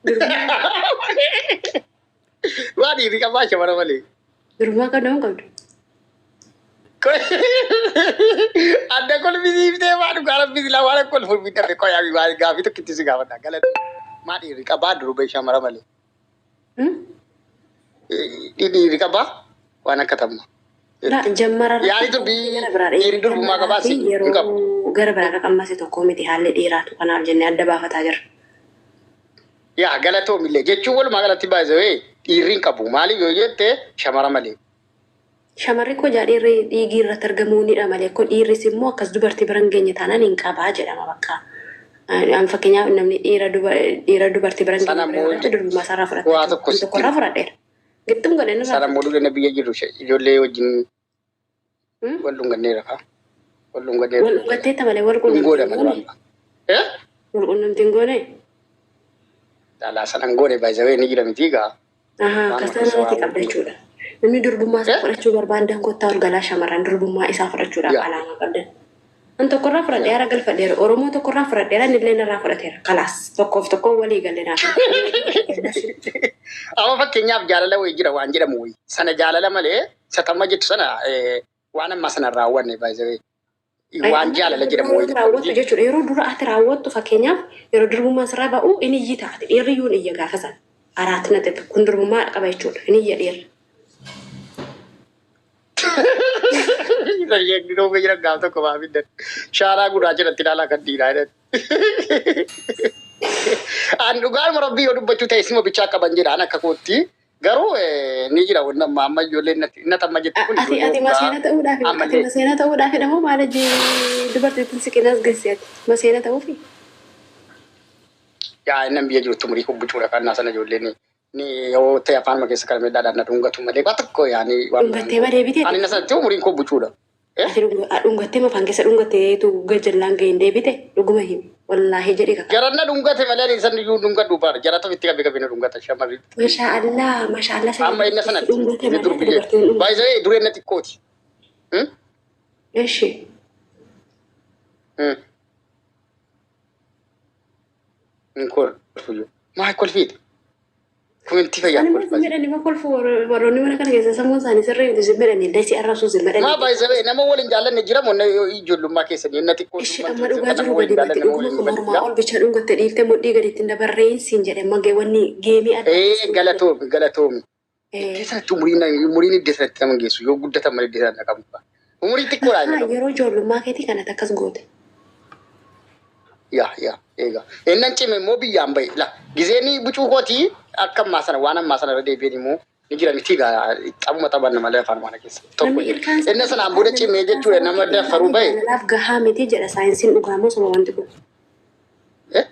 Durbummaa Waa dhiirri qabaa shamara malee. Durbummaa qabda moo hin qabdu? Adda kolfisiiftee maa dhugaa rabbi silaa waan akka kolfu hin dhabe qoyaa waan gaafii tokkitti si gaafadha galata. Maa dhiirri qabaa durba shamara malee. Dhiirri qabaa waan akka tamma. La jammara Yaani irratti dubbii gara biraadha. dhiirri durbummaa Jammaraa qabaa fi si hin yeroo qabu. gara biraadha qammase tokko miti haalli dhiiraatu kanaaf jennee adda baafataa jirra. Yaa galatoomillee jechuun walumaa galatti baay'isawee dhiirri hin qabu maaliif yoo jette shamara malee. Shamarri koo jaa dhiirri dhiigii irratti argamuu ni dha malee koo dhiirris immoo akkas dubartii bira hin geenye taanaan hin qabaa jedhama bakka. An fakkeenyaaf namni dhiira duba dhiira dubartii bira hin Sana geenye bira yoo immoo jiraate durbummaa isaarraa fudhatta waa jechuudha. tokko An sitti tokkorraa hima. fudhadheera. Gixxum godhe narraa Sana immoo fudhate. dura biyya jirru ijoollee wajjin wal dhunganneera kaa. Wal dhunganneera Wal ijoollee. dhungatteetta malee wal Dhungoodha quunnamtiin malee goone. waan. Eh? Wal quunnamtiin goone. Dhalaa sana hin goone baay'isawee ni jira miti egaa. Ahaa, Waan akkas akkas taanaan ati waa qabda jechuudha. Namni durbummaa isaa Eh? fudhachuu barbaadan kottaa ol galaa shamarran durbummaa isaa fudhachuudhaaf Yaa. alaamaa qabdan. An tokkorraa fudhadhee Yaa. hara galfadheera. Oromoo tokkorraa fudhadheera inni illee narraa fudhateera. Kalaas tokkoof tokkoon walii galle naaf. Amma fakkeenyaaf jaalala wayii jira waan jedhamu wayii. Sana jaalala malee isa tamma jettu sana waan ammaa sana raawwanne baay'isawee. Waan Amma jaalala yeroo jedhamu wayii dura tokko raawwattu miti. jechuudha. Yeroo dura ati raawwattu fakkeenyaaf yeroo durbummaan sirraa ba'u inni iyyi taate dhiirri iyyuu ni iyya gaafa sana. Araatti na xiqqi kun durbummaa qaba jechuudha. Inni iyya dhiirri. Isa isheen dhufee jira gaaf tokko maa fiddan. Shaaraa gurraacha irratti ilaalaa kan dhiiraa jedhan. An dhugaadhuma rabbii yoo dubbachuu ta'e isuma bichaa qaban jedha an akka kootti. Garuu ni jira wanni amma amma ijoolleen natti amma jettu kun Ati ijoollee ati waggaa maseena ta'uudhaaf ati ammallee. maseena ta'uudhaaf hidhamoo maal hojii dubartittiin siqinaas geessi ati maseena ta'uufi. Yaa inni biyya jirtu umurii kun bucuudha kan sana ijoolleen ni yoo ta'e afaanuma keessa kan miidhaadhaan na dhungatu malee waa tokko yaani waan biraan Dhungattee godhu. ma deebitee Ani na sanatti umuriin koo bucuudha. Eh? Ati dhungattee ma afaan keessa dhungatteetu gajallaan ga'een deebite dhuguma himi. Wallaahi jedhee kakadhu. Jaran na dhungate malee ani san iyyuu dhungadhu baara. Jaratu ofitti qabee qabee na dhungata shamarri. Mashaa Allah mashaa Allah sanyii Amma inni dubartiitti sanatti dhungate inni malee ati durbi jee. dubartiin dhungatu. Baay'isee dureen na xiqqooti. Hmm? Eshi. Hmm. Hin kolfu. Maa kolfiita? Kuminti fayyaa Ani immoo kolfaa sin jira. jedhani ma kolfu warroonni mana kana keessa sammuun isaanii sirrii miti sin jedhani illee si arrabsu sin Maa jedhani. baay'isee nama waliin jaallanne jira moo ijoollummaa keessanii inni xiqqoo Ishi dhumman amma keessan dhugaa kan nama jiru waliin gadi bate jaallanne nama dhuguma waliin kun dhugan mormaa jira. ol bicha dhungatte dhiiftee mudhii gaditti hin dabarreen siin jedhe magee wanni geemii adda Ee siin jedhe. galatoomi galatoomi. Iddoo sanatti umuriin umuriin iddoo sanatti nama geessu yoo guddatan malee iddoo sanatti naqamu. Umurii xiqqoodha inni Ahaa qabu. yeroo ijoollummaa keetii kanatti akkas goote. Yaa yaa eegaa. Innan cime immoo biyyaan bahe. La gizeen bucuu kootii akka ammaa sana waan ammaa sana irra deebi'een immoo ni jira miti egaa xabuma taphanna malee afaan mana keessa tokko Namni jira. ilkaan isaa Inna sanaan booda namni cimee ilkaan jechuudha isaa nama ilkaan daffaruu bahe. jaalalaaf gahaa miti jedha saayinsiin dhugaa moo soba wanti kun. Eh?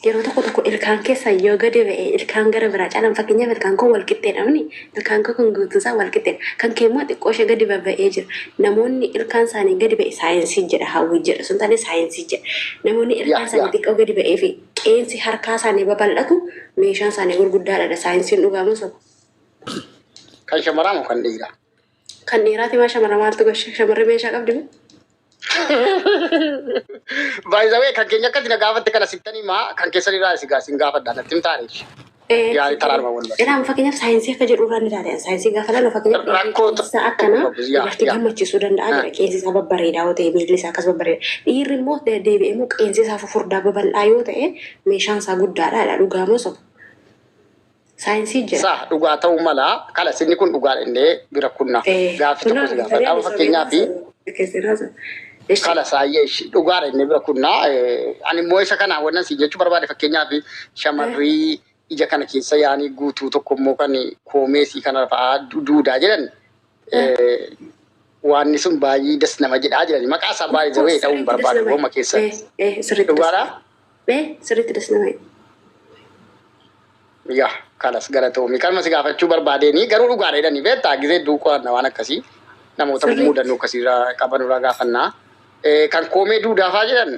Yeroo tokko tokko ilkaan keessa yoo gadi ba'e ilkaan gara biraa caalan fakkeenyaaf ilkaan koo wal qixxeedha mini ilkaan koo kun guutuun isaa wal qixxeedha kan kee immoo xiqqoo ishee gadi babba'ee jira namoonni ilkaan isaanii gadi ba'e saayinsii jedha hawwii jedha sun taane saayinsii jedha namoonni Yaa ilkaan isaanii yaa. xiqqoo gadi ba'ee fi qeensi harkaa isaanii babal'atu meeshaan isaanii gurguddaadha saayinsiin dhugaa moo soba. Kan shamaraa moo kan dhiiraa? Kan dhiiraati maa shamara maaltu gasha shamarri meeshaa qabdi moo? By the way, kan keenya akkatti na gaafatte kana sittan himaa kan keessan irraa si gaa sin gaafadha natti himtaa reechi. Eh, Yaani taraaruma wal barsiisa. Jedhaan fakkeenyaaf saayinsii akka jedhu irraa ni ilaala. Saayinsii gaafa ilaalu fakkeenyaaf dhiirri Rakkoo qeensi isaa tokko akkanaa qabu yaa dubartii yaa. gammachiisuu danda'a Ah. jedha. Qeensi isaa babbareedaa yoo ta'e miilli isaa akkas babbareeda. Dhiirri immoo deebi'ee immoo qeensi isaa fufurdaa babal'aa yoo ta'e meeshaan isaa guddaadha jedha. Dhugaa moo soba? Saayinsii jedha. Sa dhugaa ta'uu mala kala sinni kun dhugaa innee bira kunna Eh, gaaffii kunaa tokko si bitanii gaafadha. ani Amma sobee fakkeenyaaf haasa'u. Keessan haasa'u. Ishi. kala saayyee ishi dhugaadha inni bira kunna ani immoo isa kana wannan si jechuu barbaade fakkeenyaaf shamarrii ija kana keessa yaanii guutuu tokko immoo kan koomeesii kana fa'aa duudaa jedhan waanni sun baay'ee das nama jedhaa jedhani maqaa isaa Of baay'ee course zawee dha'uun sirriitti das barbaadu nama goma keessa eh eh sirriitti das dhugaadha. nama eh sirriitti das nama Yaa kalas galatoomi kanuma si gaafachuu barbaadeenii garuu dhugaadha jedhanii beektaa gizee hedduu qoranna waan akkasii namoota sirriitti. mudannoo akkasiirraa qabanurraa gaafannaa. Kan koomee duudaafaa jedhan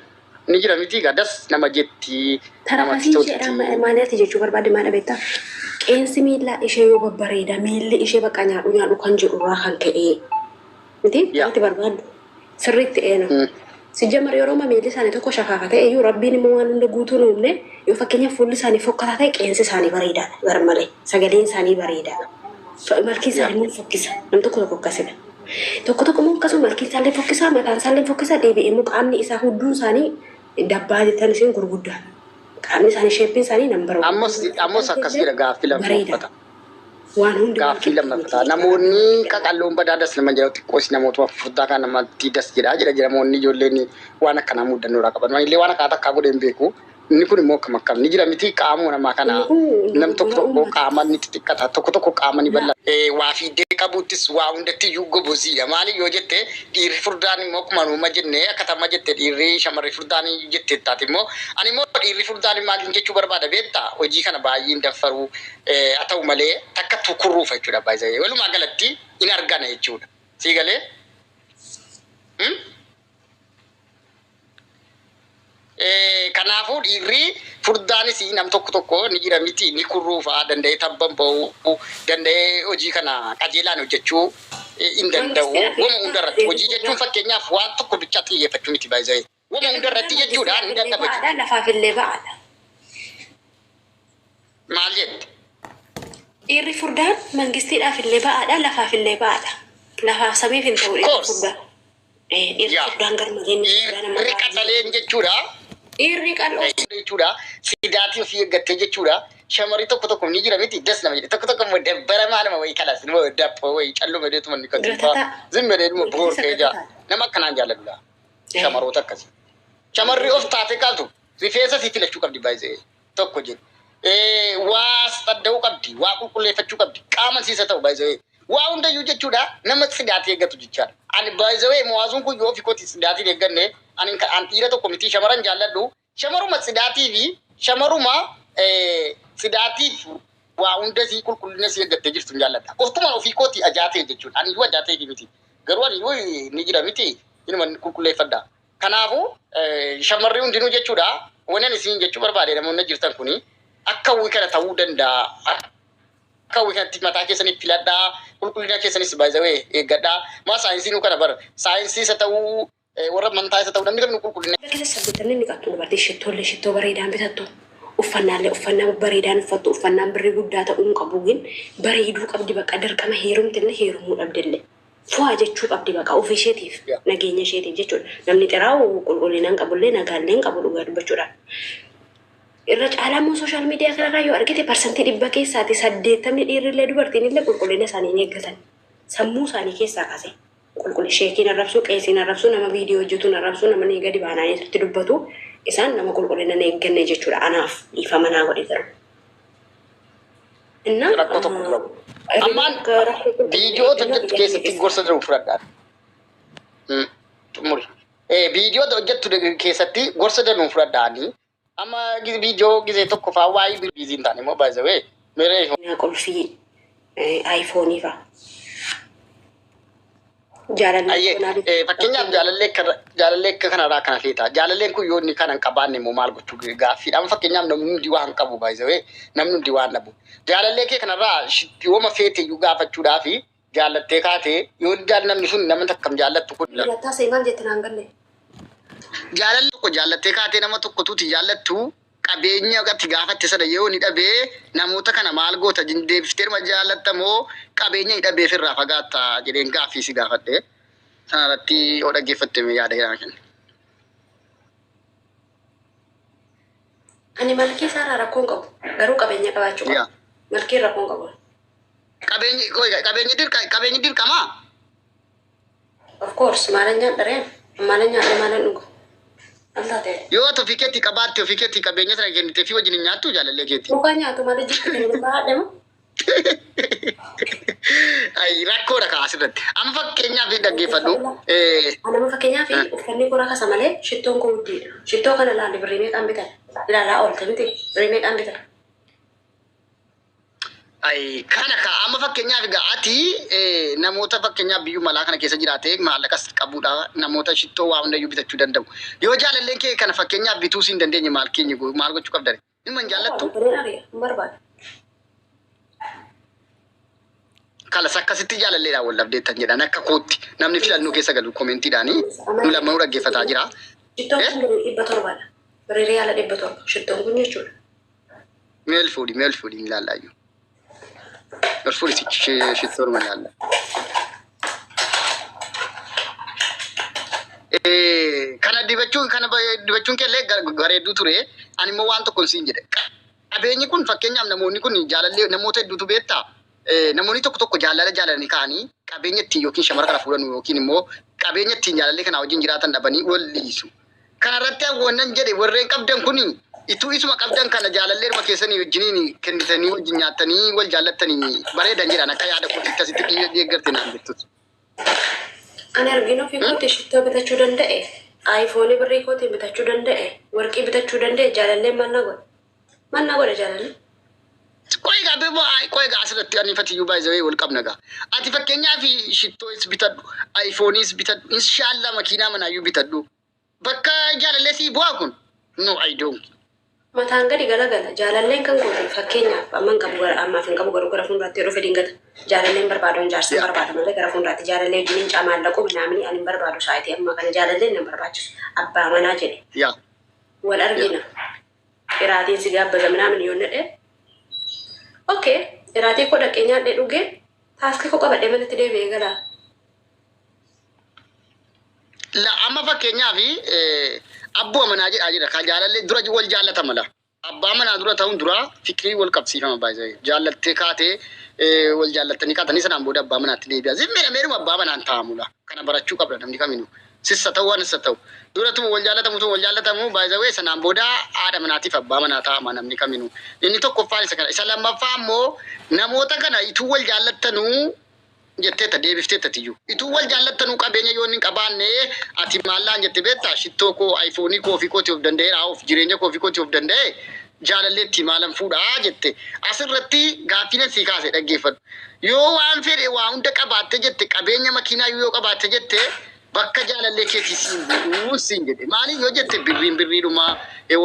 ni jira miti egaa das nama jetti namatti Tarafasii tolti. isheedha maalitti jechuu barbaade maal beektaa? Qeensi miillaa ishee yoo babbareeda miilli ishee bakka nyaadhu nyaadhu kan jedhu irraa kan ka'e. Miti Yaa. wanti barbaaddu sirriitti eena. Sijjamar yeroo miilli isaanii tokko shafaafa ta'e iyyuu Rabbiin immoo waan hunda guutuu hin uumne. Yoo fakkeenyaaf fuulli isaanii fokkataa ta'e, qeensi isaanii bareedaadha garmalee, sagaleen isaanii bareedaadha. Malkiin isaanii immoo fokkisa. Nam tokko tokko akkasidha. Tokko tokko immoo akkasuma malkiin isaallee fokkisaa, mataan isaallee fokkisaa, deebi'ee immoo qaamni isaa hudduun isaanii dabbaa jettan isin gurguddaadha. Qaamni isaanii, shapeiin isaanii nan barbaadu. Ammos akkas jedha, gaaffii lammaffata. Waan hundi wal Gaaffii qixxee lammaffata. miti. Namoonni qaqalloon badaa das nama jedhu, xiqqoos namoota furdaa kan namatti das jedha jedha jira. Namoonni ijoolleen waan akkanaa muudannoo qaban. Illee waan akkanaa takkaa godhee hin beeku. Inni kun immoo akkam akkam ni jira miti qaamuma namaa kana. Inni kun Nam tokko dogoggora tokko uummata. qaama ni xixiqqata, tokko tokko qaama ni bal'ata. Waa fiiddee qabuuttis waa hundatti iyyuu goboziidha. Maali yoo jette, dhiirri furdaan immoo akkuma nuuma jenne akkatama jette, dhiirri shamarri furdaan jette taate immoo, ani immoo dhiirri furdaan maal jechuu barbaada beektaa? Hojii kana baay'ee hin daffaruu, haa ta'u malee takka tukurruufa jechuudha baay'ee. Walumaa galatti hin argana jechuudha. Sii galee? Hmm? Kanaafuu dhiirri furdaanis nam tokko tokko ni jira miti, ni kurruufa, danda'ee tabban ba'uu danda'ee hojii kana qajeelaan hojjechuu hin danda'u. Wama hundarratti hojii jechuun fakkeenyaaf waan tokko bichaa xiyyeeffachuu miti baay'ee. Wama hundarratti jechuudha ni dadhaba jechuudha. Ba'aadha, lafaaf illee ba'aadha. Maal jette? Dhiirri furdaan mangistiidhaaf illee ba'aadha, lafaaf illee ba'aadha. Lafaaf samiif hin ta'u dhiirri Course. furdaan. Dhiirri furdaan garmalee inni furdaan nama Dhiirri qaxaleen jechuudha. Dhiirri qal'oo Jechuudha. Sidaatii ofii eeggattee jechuudha. Shamarri tokko tokko ni jira miti, das nama jedhe. Tokko tokko immoo dabbaramaa nama wayii kalas nama dappoo wayii calluma deetuma ni kan Gatataa. zimma deetuma boor kee jaa. Gatataa. Nama akkanaan jaalladha. Shamaroota akkasii. Shamarri of taate qaltu rifeensa sii filachuu qabdi baay'ee tokko jedhu. Waa sadda'uu qabdi, waa qulqulleeffachuu qabdi, qaama siisa ta'u baay'ee. Waa hundayyuu jechuudha nama sidaatii eeggatu jechaadha. Ani baay'ee mo'aasuun kun yoo ofii kooti sidaatii eegganne, ani an dhiira tokko miti shamaran jaalladhu. Shamaruma sidaatii fi shamaruma sidaatiif waa hunda sii qulqullina sii eeggattee jirtu hin jaalladha. Oftuma ofii kooti ajaa ta'e jechuudha. Ani iyyuu ajaa ta'e miti. Garuu ani iyyuu ni jira miti, inuma qulqulleeffadha. Kanaafuu shamarri hundinuu jechuudha wannan isin jechuu barbaade, namoonni jirtan kuni akka hawwii kana ta'uu danda'a. Akka hawwii kanatti mataa keessaniif filadhaa, qulqullina keessanis baay'ee eeggadhaa. Maa saayinsii nu kana bara saayinsii isa ta'uu, warra amantaa isa ta'uu, namni kamuu qulqullina. Keessa sabbatanii ni qattu dubartii, shittoolee shittoo bareedaan bitattu. Uffannaallee uffannaa bareedaan uffattu. Uffannaan birrii guddaa ta'uu hin qabu, gin bareeduu qabdi, bakka dirqama heerumtillee heerumuu dhabdillee. Fu'aa jechuu qabdi, bakka ofii isheetiif, nageenya isheetiif jechuudha. Namni xiraa'u qulqullina hin qabullee, nagaallee hin qabu dhugaa dubbachuudhaaf. Irra caalaa immoo social media kanarraa yoo argite, 100% keessaati 80 dhiirrillee dubartiin illee qulqullina isaanii hin eeggatan. Sammuu isaanii keessaa kaasee. Qulqulli sheekiin arrabsuu, qeesiin arrabsuu, nama viidiyoo hojjetuun arrabsuu, nama ni gadi baananii itti dubbatu. Isaan nama qulqullina hin eegganne jechuudha. Anaaf dhiifama naa godhe garuu. Innaa Rakkoo tokko qabu. Ammaan viidiyoo hojjettu keessatti gorsa jiru fudhadhaa. Xumuri. Viidiyoo hojjettu keessatti gorsa danuu fudhadhaanii. Amma viidiyoo gizee tokko fa'aa waa'ee busy hin taane immoo baay'ee mere Qulfii iPhone fa'a. Jaalallee Ayyee, fakkeenyaaf jaalallee akka jaalallee akka kanarraa kana feeta. Jaalalleen kun yoo inni kana hin qabaanne immoo maal gochuu gaaffiidha. Amma fakkeenyaaf namni hundi waan qabu baay'ee, namni hundi waan dhabu. Jaalallee kee kanarraa yooma feete iyyuu gaafachuudhaafi jaallattee kaatee yoo namni sun nama takkam jaallattu kun. Dhiirattaas maal jette naan galle? Jaalalli tokko jaallattee kaatee nama tokkotuuti jaallattu, qabeenya ati gaafatte sana yoo ni dhabee, namoota kana maal goota? Deebiftee jaallatta moo qabeenya ni dhabeef irraa fagaatta jedheen gaaffii si gaafadhe. Sana irratti yoo dhaggeeffatte mee yaada kana kenni. Ani malkii isaarraa rakkoo hin qabu. Garuu qabeenya qabaachuu qaba. Malkiin rakkoo hin qabu. Qabeenyi qabeenyi dirqa qabeenyi dirqamaa? Of course, maalan nyaadha reen? Maalan nyaadha, maalan dhuga? Maal taate? Yoo ati ofii keetti qabaatte, ofii keetti qabeenya sana kennitee fi wajjin hin nyaattu jaalallee keetti. Mukaa nyaatu malee jechuudha baadhe moo? Ay, rakkoodha kaa asirratti. Amma fakkeenyaaf dhaggeeffadhu. Nama fakkeenyaaf uffanni koo rakasa malee shittoon koo guddiidha. Shittoo kana ilaali, birrii meeqaan bitan? Ilaalaa oolte miti, birrii meeqaan bitan? Ay, kana kaa amma fakkeenyaaf egaa ati namoota fakkeenyaaf biyyuma alaa kana keessa jiraate maallaqas qabuudha, namoota shittoo waa hundayyuu bitachuu danda'u. Yoo jaalalleen kee kana fakkeenyaaf bituu si hin dandeenye, maal keenya maal gochuu qabda? Dhimma hin jaallattu? Birriin ari'a hin barbaadu. Kalas, akkasitti jaalalleedhaan wal dhabdeettan jedhan. Akka kootti namni filannoo keessa galu commentiidhaanii nu lammanuu dhaggeeffataa jira. Shittoon kun birrii 700dha. Birrii riyaala 700 shittoon kun jechuudha. Meel fuudhi, meel fuudhi, hin ilaallaayyuu. Ol fuudhi, shittoonuma ilaalla. Kana dibachuun keellee bareedduu ture. Ani immoo waan tokko siin jedhe. Qabeenyi kun, fakkeenyaaf, namoonni kun jaalallee namoota hedduutu beektaa. Namoonni tokko tokko jaalala jaalalanii ka'anii qabeenya ittiin yookiin shamara kana fuudhan yookiin immoo qabeenya ittiin jaalallee kana wajjin jiraatan dhabanii wal dhiisu. Kanarratti wannan jedhe, warreen qabdan kun ituu isuma qabdan kana jaalalleeruma keessanii wajjiniin kennitanii wajjin nyaattanii wal jaallattanii bareedan jedhan, akka yaada kootiitti asitti deeggarte naan jettus. Ani arginu ofii kootii shittoo bitachuu danda'e. iPhone birrii kootiin bitachuu danda'e. Warqii bitachuu danda'e. Jaalalleen maal na godhe? Maal na godhe jaalalli? Qoy egaa beemo, qoy egaa, asirratti ani fatiyyuu baay'ee wal qabna gaa. Ati fakkeenyaaf shittoois bitadhu, iPhoneiis bitadhu, inshallah makiinaa manaayyuu bitadhu. Bakka jaalallee sii bu'aa kun? No, I don't. Mataan gadi galagala. Jaalalleen kan goote, fakkeenyaaf, amma hin qabu, gara ammaaf hin qabu, garuu gara fuulduraatti yeroo fedhiin gata. Jaalalleen barbaadu jaarsa barbaada malee gara fuulduraatti jaalallee wajjiniin maallaqu minaamini ani hin barbaadu sa'aatii ammaa kana jaalalleen nan barbaachisu. Abbaa manaa jedhe. Wal argina. Iraatiin si gaabbaza minaamin yoo nadhe. Okay. Iraatii koo dhaqee nyaadhee dhugee taaskii koo qabadhee manatti deebi'ee galaa. La, amma fakkeenyaaf abboo manaa jedhaa jira. Kan jaalallee dura wal jaallatama la. Abbaa manaa dura ta'uun dura fikirii wal qabsiifama baay'ee. Jaallattee kaatee wal jaallattanii kaatanii sanaan booda abbaa manaatti deebi'a. Zimmeedha meeruma abbaa manaan taa'amula. Kana barachuu qabda namni kaminuu. Sissa ta'uu waan isa ta'u. Duratuma wal jaallatamu wal jaallatamu baay'ee, sanaan booda haadha manaatiif abbaa manaa taa'ama namni kaminuu. Inni tokkoffaan isa kana. Isa lammaffaa immoo namoota kana ituu wal jaallattanuu jetteetta deebifteetta tiyyuu. Ituu wal jaallattanuu qabeenya yoo inni hin qabaanne ati maallaan jette beektaa, shittoo koo, iPhone koo ofii kootii of danda'eera, of jireenya koo ofii kootii of danda'e, jaalalleetti maalan fuudhaa jette. Asirratti gaaffiin sii kaase dhaggeeffadhu. Yoo waan fedhe waa hunda qabaatte jette, qabeenya makiinaa yoo qabaatte jette, bakka jaalallee keetii siin bu'uu siin jedhe. Maaliif yoo jette, birriin birriidhuma,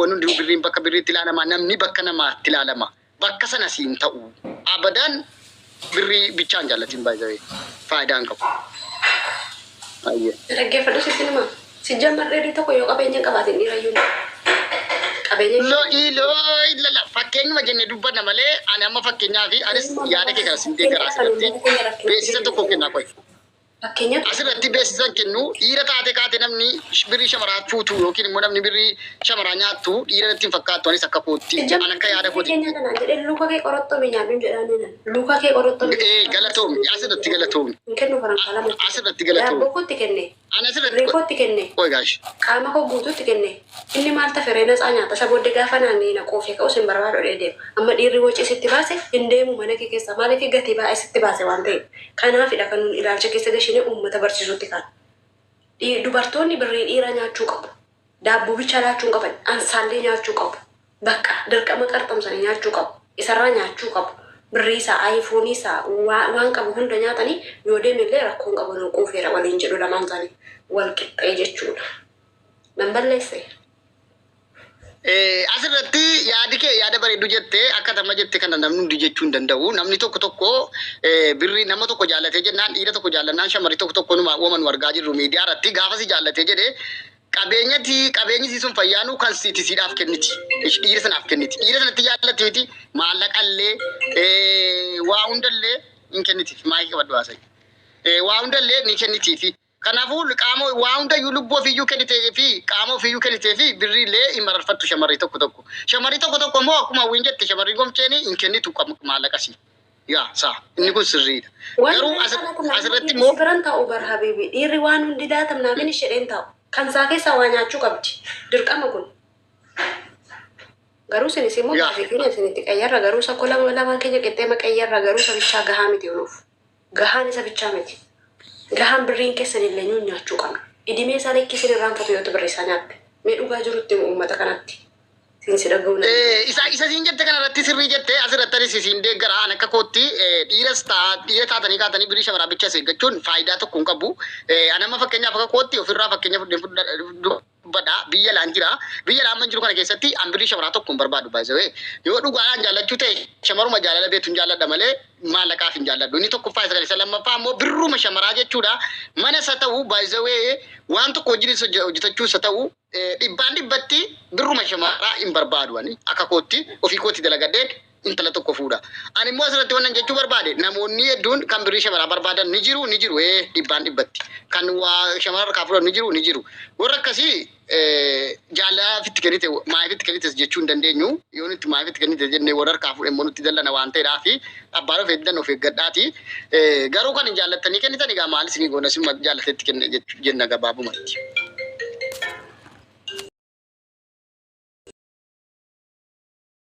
wanni hundinuu birriin bakka birriitti ilaalama, namni bakka namaatti ilaalama. Bakka sana siin ta'u. Abadaan birrii bichaan jaallatiin baay'ee faayidaa hin qabu. Baay'ee. Dhaggeeffadhu, sitti nima. Si jammarree tokko yoo qabeenya hin qabaatin dhiirayyuu qabeenya. Loo iloo lala, fakkeenyuma jennee dubbanna malee ani amma fakkeenyaaf anis yaada kee kana sin deeggaraa, asirratti beeksisa tokko kennaa qoy. Fakkeenya. Asirratti beeksisan kennu, dhiira taate kaate namni birrii shamaraa fuutu yookiin immoo namni birrii shamaraa nyaattu dhiira natti hin fakkaattu, anis akka kootti, an akka yaada kooti. Fakkeenya kanaan jedhee luka kee qorottoo nyaadhu jedhaan, luka kee qorottoo. Ee, galatoomi, asirratti galatoomi. Hin kennu farankaa lama. Asirratti galatoomi. Daabboo kootti kenne. Ani asirratti Birrii kootti kenne. Qoy gaashi. Qaama koo guutuutti kenne. Inni maal tafe? Natsaa nyaata. Isa booddee gaafa naannee na qoofee ka'us hin barbaadu deema. Amma dhiirri wocii sitti baase hin deemu mana kee keessa. Maaliif? Gatii baay'ee sitti baase waan ta'eef. Kanaafidha kan nuun ilaalcha keessa gashinee uummata barsiisutti kan. Dubartoonni birrii dhiiraa nyaachuu qabu. Daabboo bichaa laachuu hin qaban. Ansaallee nyaachuu qabu. Bakka dirqama qarxamsanii nyaachuu qabu. Isarraa nyaachuu qabu. Birrii isaa, iPhone isaa, waan qabu hunda nyaatanii yoo deemillee rakkoon qabu, nu quufeera waliin jedhu, lamaan isaanii wal qixxee jechuudha. Nan balleesse. Asirratti yaadi kee yaada bareedu jettee, akka tama jette kana namni hundi jechuu hin danda'u. Namni tokko tokko birrii nama tokko jaallatee jennaan, dhiira tokko jaallannaan, shamarri tokko tokko numa uuma nu argaa jirru miidiyaa irratti, gaafa si jaallatee jedhee qabeenyati qabeenyi sii sun fayyaanuu kan siiti siidhaaf kenniti. Dhiira sanaaf kenniti. Dhiira sanatti jaallatti miti, maallaqallee waa hundallee hin kennitiif, maayikii qabadhu haasa'e. Waa hundallee ni kennitiifi. Kanaafuu qaama waa hundayyuu lubbuu ofiiyyuu kennitee fi qaama ofiiyyuu kennitee fi birriillee hin mararfattu shamarri tokko tokko. Shamarri tokko tokko immoo akkuma hawwiin jette, shamarri gomcheen hin kennitu maallaqasii. Yaa saa, inni kun sirriidha. Garuu asirratti immoo Biran taa'u bar habiibi, dhiirri waan hundi daatamnaaf inni shedheen taa'u. Kan isaa keessaa waa nyaachuu qabdi. Dirqama kun. Garuu isinis immoo gaafii keenya isinitti qayyarra, garuu isa lama lamaan keenya qixxeema qayyarra, garuu isa bichaa gahaa miti nuuf. Gahaan isa bichaa miti. Gahaan birriin keessan illee nuun nyaachuu qabna. Idimee isaa lekkii isin irraanfatu yoo birrii isaa nyaatte. Mee dhugaa jirutti uummata kanatti. Siin si dhaga'uu. Isa siin jette kana irratti sirrii jette, asirratti anis siin deeggara. An akka kootti dhiiras ta'a dhiira taatanii kaatanii birrii shamaraa bicha eeggachuun faayidaa tokko hin qabu. An amma fakkeenyaaf akka kootti ofirraa fakkeenya fudheen dubbadha, biyya laan jira. Biyya laan jiru kana keessatti an birrii shamaraa tokko hin barbaadu baay'isawee. Yoo dhugaadhaan jaallachuu ta'e, shamaruma jaalala beektu hin jaalladha malee maallaqaaf hin jaalladhu. Inni tokkoffaa isa kana. Isa lammaffaa immoo birruma shamaraa jechuudha. Mana isa ta'u baay'isawee waan tokko wajjin hojjetachuu isa ta'u Dhibbaan dhibbatti birruma shamaraa hin barbaadu ani akka kootti ofii kootti dalagadheen intala tokko fuudha. Ani immoo asirratti wannan jechuu barbaade, namoonni hedduun kan birrii shamaraa barbaadan ni jiru, ni jiru, dhibbaan dhibbatti. Kan waa shamara harkaa fuudhan ni jiru, ni jiru. Warra akkasii jaalala itti kennite maaliif itti kennites jechuu hin dandeenyu. Yoo nuti maaliif itti kennite jennee warra harkaa fuudhe immoo nutti dallana waan ta'eedhaaf abbaan of eeggan of eeggadhaati. Garuu kan hin jaallattanii kennitan egaa maal isinii goona, isin jaallatetti kenne jenna gabaabumatti.